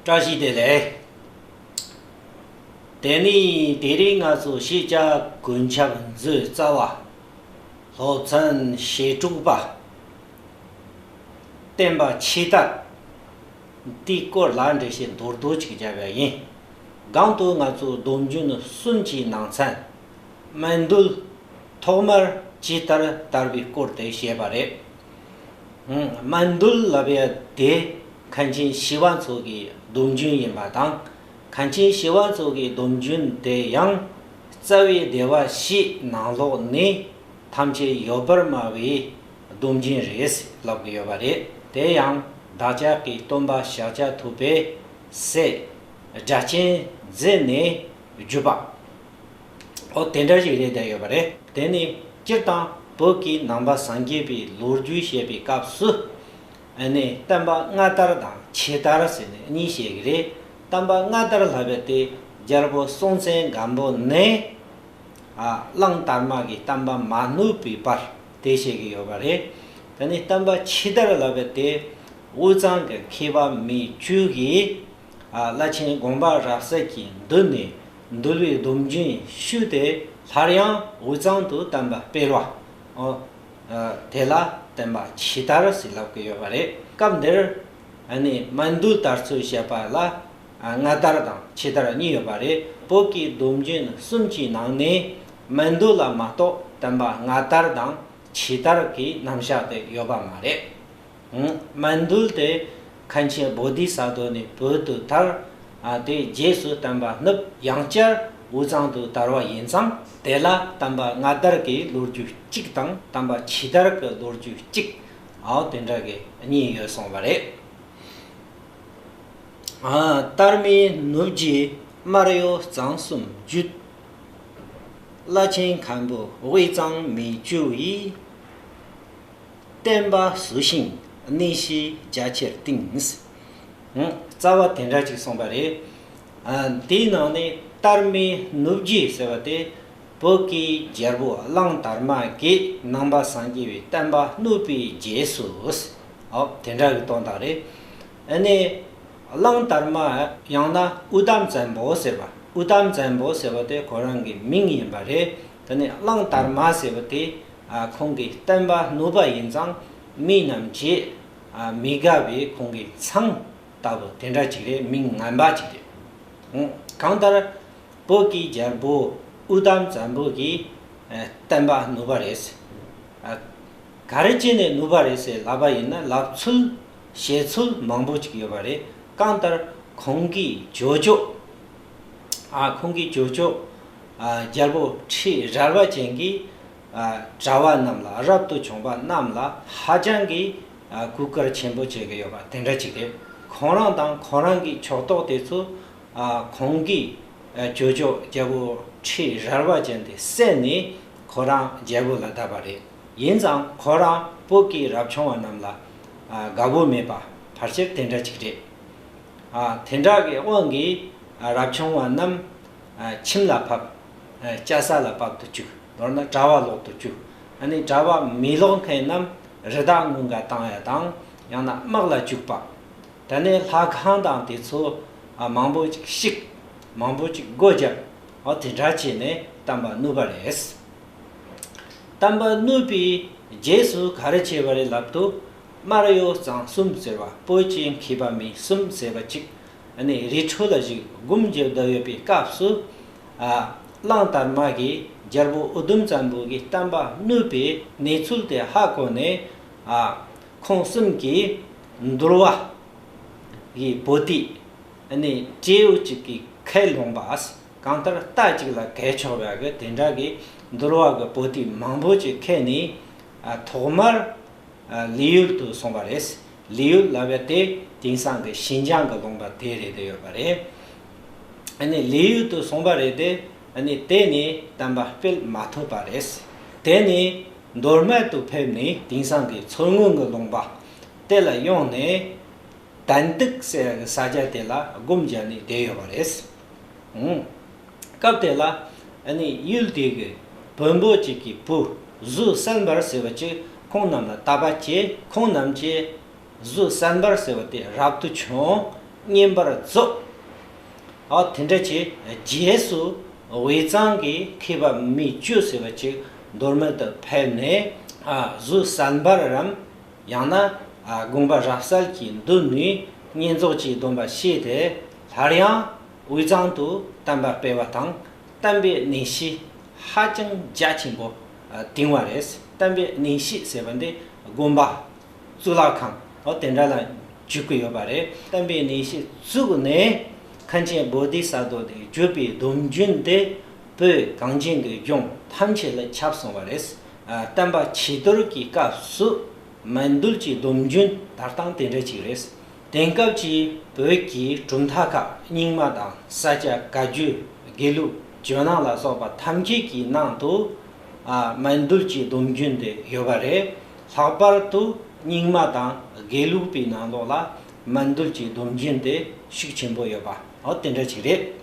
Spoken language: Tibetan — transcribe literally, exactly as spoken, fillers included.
བཀྲ་ཤིས་བདེ་ལེགས། དེ་ནས་དེ་རིང་ང་ཚོ་ཤེས་བྱ་ཀུན་ཁྱབ་མཛོད་རྩ་བ། སློབ་ཚན་ཞེ་དྲུག་པ། བསྟན་པ་ཇི་ལྟར། འདིའི་སྐོར་ལ་འགྲེལ་བཤད་མདོར་བསྡུས་ཅིག་བརྒྱབ་པ་ཡིན། སྒང་དུ་ང་ཚོ་སྡོམ་རྒྱུན་གསུམ་གྱི་ནང་ཚན། སྨན་འདུལ། ཐོག་མར་ཇི་ལྟར་དར་བའི་སྐོར་དེ་བཤད་པ་རེད། སྨན་འདུལ་ལབ་ཡ་དེ་མཁན་ཆེན་ཞི་བ་འཚོ་གི་སྡོམ་རྒྱུན་ཡིན་པ་དང་། མཁན་ཆེན་ཞི་བ་འཚོ་གི་སྡོམ་རྒྱུན་དེ་ཡང་རྩ་བའི་སྡེ་པ་བཞིའི་ནང་ལོགས་ནས་ཐམས་ཅད་ཡོད་པར་སྨྲ་བའི་སྡོམ་རྒྱུན་རེད་ལབ་གི་ཡོད་པ་རེད། དེ་ཡང་བདག་ཅག་གི་སྟོན་པ་ཤཱཀྱ་ཐུབ་པའི་སྲས་སྒྲ་གཅན་འཛིན་ནས་བརྒྱུད་པ། ཨོ་དེ་འདྲ་ཞིག་རེད་བསྡད་ཡོད་པ་རེད། དེ་ནི་སྤྱིར་བཏང་བོད་ཀྱི་ནང་པ་སངས་རྒྱས་པའི་ལོ་རྒྱུས་བཤད་པའི་སྐབས་སུ། ཨ་ནི་བསྟན་པ་སྔ་དར་དང་ཕྱི་དར་ཟེར་ནས་གཉིས་བཤད་ཀྱི་རེད། བསྟན་པ་སྔ་དར་ལབ་པ་དེ་རྒྱལ་པོ་སྲོང་བཙན་སྒམ་པོ་ནས་ཨ་གླང་དར་མ་གི་བསྟན་པ་མ་བསྣུབས་པའི་བར་དེ་བཤད་ཀྱི་ཡོད་པ་རེད། དེ་ནི་བསྟན་པ་ཕྱི་དར་ལབ་པ་དེ་དབུས་གཙང་གི་མཁས་པ་མི་བཅུ་གིས། ཨ་བླ་ཆེན་དགོངས་པ་རབ་གསལ་གྱི་མདུན་ནས་འདུལ་བའི་སྡོམ་རྒྱུན་ཞུས་ཏེ་སླར་ཡང་དབུས་གཙང་དུ་བསྟན་པ་སྤེལ་བ། ཨོ། ཨ་དེ་ལ་བསྟན་པ་ཕྱི་དར་ཟེར་ལབ་ཀྱི་ཡོད་པ་རེད། སྐབས་འདིར་ཨ་ནི་སྨན་འདུལ་དར་ཚུལ་བཤད་པ་ལ་ཨ་སྔ་དར་དང་ཕྱི་དར་གཉིས་ཡོད་པ་རེད། བོད་ཀྱི་སྡོམ་རྒྱུན་གསུམ་གྱི་ནང་ནས་སྨན་འདུལ་ལ་མ་གཏོགས་བསྟན་པ་སྔ་དར་དང་ཕྱི་དར་གྱི་རྣམ་གཞག་དེ་ཡོད་པ་མ་རེད། སྨན་འདུལ་དེ་མཁན་ཆེན་བོ་དྷི་ས་ཏྭ་ནས་བོད་དུ་དར། ཨ་དེའི་རྗེས་སུ་བསྟན་པ་བསྣུབས། ཡང་བསྐྱར་དབུས་གཙང་དུ་དར་བ་ཡིན་ཙང་དེ་ལ་བསྟན་པ་སྔ་དར་གྱི་ལོ་རྒྱུས་གཅིག་དང་བསྟན་པ་ཕྱི་དར་གྱི་ལོ་རྒྱུས་གཅིག་ཨའོ་དེ་འདྲ་གི་གཉིས་ཡོད་སོང་བ་རེད། ཨ་དར་མའི་ནུབ་རྒྱུད་སྨར་ཡུལ་གཙང་གསུམ་བརྒྱུད། བླ་ཆེན་མཁན་པོ་དབུས་གཙང་མི་བཅུ་ཡིས། བསྟན་པ་ཟུར་ཤིང་གནས་གཞི་རྒྱ་ཆེར་བཏིང་། ཨང་། རྩ་བ་དེ་འདྲ་ཅིག་གསུངས་པ་རེད། ཨ་དེའི་ནང་ནས་དར་མའི་ནུབ་རྒྱུད་ཟེར་བ་དེ་བོད་ཀྱི་རྒྱལ་པོ་གླང་དར་མ་གིས་ནང་པ་སངས་རྒྱས་པའི་བསྟན་པ་བསྣུབས་པའི་རྗེས་སུ། ཨོ་དེ་འདྲ་གི་དོན་དག་རེད། ཨ་ནི་གླང་དར་མ་ཡང་ན་དབུས་གཏམ་བཙན་པོ་ཟེར་བ། དབུས་གཏམ་བཙན་པོ་ཟེར་བ་དེ་ཁོ་རང་གི་མིང་ཡིན་པ་རེད། དེ་ནས་གླང་དར་མ་ཟེར་བ་དེ། ཨ་ཁོང་གིས་བསྟན་པ་བསྣུབས་པ་ཡིན་ཙང་མི་རྣམས་ཀྱིས་ཨ་མི་དགའ་བའི་ཁོང་གི་མཚང་ལྟ་བུ་དེ་འདྲ་ཅིག་རེད། མིང་ངན་པ་ཅིག་རེད། ཨང་། གང་ལྟར་བོད་ཀྱི་རྒྱལ་པོ་དབུས་གཏམ་བཙན་པོ་གིས་ཨ་བསྟན་པ་བསྣུབས་པ་རེད། ཨ་ག་རེ་བྱས་ནས་བསྣུབས་པ་རེད་ཟེར་ལབ་པ་ཡིན་ན་ལབ་ཚུལ་བཤད་ཚུལ་མང་པོ་ཅིག་ཡོད་པ་རེད། གང་ལྟར་ཁོང་གི་ཇོ་ཇོ། ཨ་ཁོང་གི་ཇོ་ཇོ། ཨ་རྒྱལ་པོ་ཁྲི་རལ་པ་ཅན་གྱིས། ཨ་གྲྭ་བ་རྣམས་ལ་རབ་ཏུ་བྱུང་བ་རྣམས་ལ་ཧ་ཅང་གི་ཨ་གུས་བཀུར་ཆེན་པོ་བྱེད་ཀྱི་ཡོད་པ་དེ་འདྲ་ཅིག་རེད། ཁོང་རང་དང་ཁོང་རང་གི་ཕྱོགས་གཏོགས་དེ་ཚོ་ཨ་ཁོང་གི་ཨ་ཇོ་ཇོ་རྒྱལ་པོ་ཁྲི་རལ་པ་ཅན་དེ་བསད་ནས་ཁོ་རང་རྒྱལ་པོ་ལ་བཏབ་པ་རེད། ཡིན་ཙང་ཁོ་རང་བོད་ཀྱི་རབ་བྱུང་བ་རྣམས་ལ་ཨ་དགའ་པོ་མེད་པ་ཕལ་ཆེར་དེ་འདྲ་ཅིག་རེད། ཨ་དེ་འདྲ་གི་དབང་གིས་ཨ་རབ་བྱུང་བ་རྣམས་ཨ་ཁྱིམ་ལ་ཕབ། ཨ་སྐྱ་ས་ལ་ཕབ་ཏུ་བཅུག་མདོར་ན་གྲྭ་བ་ལོག་ཏུ་བཅུག་ཨ་ནི་གྲྭ་བ་མི་ལོག་མཁན་རྣམས་རི་དྭགས་རྔོན་ག་བཏང་ཡ་དང་ཡང་ན་དམག་ལ་བཅུག་པ། དེ་ནས་ལྷ་ཁང་དང་དེ་ཚོ་ཨ་མང་པོ་ཅིག་བཤིག་མང་པོ་ཅིག་སྒོ་བརྒྱབ། ཨ་དེ་འདྲ་བྱས་ནས་བསྟན་པ་བསྣུབས་པ་རེད། བསྟན་པ་བསྣུབས་པའི་རྗེས་སུ་ག་རེ་བྱས་པ་རེད་ལབ་དུས། སྨར་ཡུལ་གཙང་གསུམ་ཟེར་བ་བོད་ཀྱི་མཁས་པ་མི་གསུམ་ཟེར་བ་གཅིག་ཨ་ནི་རི་ཁྲོད་ལ་ཞིག་སྒོམ་བརྒྱབ་བསྡད་ཡོད་པའི་སྐབས་སུ། ཨ་གླང་དར་མ་གིས་རྒྱལ་པོ་དབུས་གཏམ་བཙན་པོ་གི་བསྟན་པ་བསྣུབས་པའི་གནས་ཚུལ་དེ་ཧ་གོ་ནས། ཨ་ཁོང་གསུམ་གྱིས་འདུལ་བ་གི་པོ་ཏི་ཨ་ནི་སྤྲེའུ་གཅིག་གི་ཁས་བླངས་པ། གང་ལྟར་རྟ་གཅིག་ལ་གས་ཆོག་པའི་གི་དེ་འདྲ་གི་འདུལ་བ་གི་པོ་ཏི་མང་པོ་ཅིག་ཁྱེར་ནས་ཨ་ཐོག་མར་ཨ་ལི་ཡུལ་དུ་སོང་བ་རེད། ལི་ཡུལ་ལབ་པ་དེ་དེང་སང་གི་ཤིན་ཅང་གི་ལུང་པ་དེ་རེད་དེ་ཡོད་པ་རེད། ཨ་ནི་ལི་ཡུལ་དུ་སོང་བ་རེད་དེ་ཨ་ནི་དེ་ནས་བསྟན་པ་སྤེལ་མ་ཐུབ་པ་རེད། དེ་ནས་མདོ་སྨད་དུ་ཕེབས་ནས་དེང་སང་གི་མཚོ་སྔོན་གྱི་ལུང་པ་དེ་ལ་ཡོང་ནས། དན་ཏིག་ཟེར་ཡ་གི་ས་ཆ་དེ་ལ་སྒོམ་བརྒྱབ་ནས་བསྡད་ཡོད་པ་རེད། ཨང་། སྐབས་དེ་ལ་ཨ་ནི་ཡུལ་དེ་གི་བོན་པོ་གཅིག་གི་བུ་གཟུ་བསམ་འཕེལ་ཟེར་བ་ཅིག་ཁོང་རྣམས་ལ་བཏགས་པ་བྱས། ཁོང་རྣམས་ཀྱིས་གཟུ་བསམ་འཕེལ་ཟེར་བ་དེ་རབ་ཏུ་བྱུང་ བསྙེན་པར་རྫོགས། འོ་དེ་འདྲ་བྱས། རྗེས་སུ་དབུས་གཙང་གི་མཁས་པ་མི་བཅུ་ཟེར་བ་ཅིག་མདོ་སྨད་དུ་ཕེབས་ནས། ཨ་གཟུགས་གསལ་འབར་རམ། ཡང་ན་ཨ་དགོངས་པ་རབ་གསལ་གྱི་མདུན་ནས་བསྙེན་རྫོགས་ཀྱི་སྡོམ་པ་བཞེས་ཏེ། སླར་ཡང་དབུས་གཙང་དུ་བསྟན་པ་སྤེལ་བ་དང་། བསྟན་པའི་གནས་གཞི་ཧ་ཅང་རྒྱ་ཆེན་པོ་ཨ་བཏིང་བ་རེད། བསྟན་པའི་གནས་གཞི་ཟེར་བ་འདི་དགོན་པ། གཙུག་ལག་ཁང་། འོ་དེ་འདྲ་ལ་འཇུག་གི་ཡོད་པ་རེད། བསྟན་པའི་གནས་གཞི་བཙུགས་ནས་མཁན་ཆེན་བོ་དྷི་ས་ཏྭ་དེ་བརྒྱུད་པའི་སྡོམ་རྒྱུན་དེ་བོད་གངས་ཅན་གྱི་ལྗོངས་ཐམས་ཅད་ལ་ཁྱབ་སོང་བ་རེད། ཨ་བསྟན་པ་ཕྱི་དར་གྱི་སྐབས་སུ་མཎྜལ་གྱི་སྡོམ་རྒྱུན་ད་ལྟའང་དེ་འདྲ་ཅིག་རེད། དེང་སྐབས་ཀྱི་བོད་ཀྱི་གྲུབ་མཐའ་ཁག་རྙིང་མ་དང་ས་སྐྱ་བཀའ་བརྒྱུད་དགེ་ལུགས་ཇོ་ནང་ལ་སོགས་པ་ཐམས་ཅད་ཀྱི་ནང་དུ། ཨ་མཎྜལ་གྱི་སྡོམ་རྒྱུན་དེ་ཡོད་པ་རེད། ལྷག་པར་དུ་རྙིང་མ་དང་དགེ་ལུགས་པའི་ནང་ལོགས་ལ་མཎྜལ་གྱི་སྡོམ་རྒྱུན་དེ་ཤུགས་ཆེན་པོ་ཡོད་པ། འོ་དེ་འདྲ་ཅིག་རེད།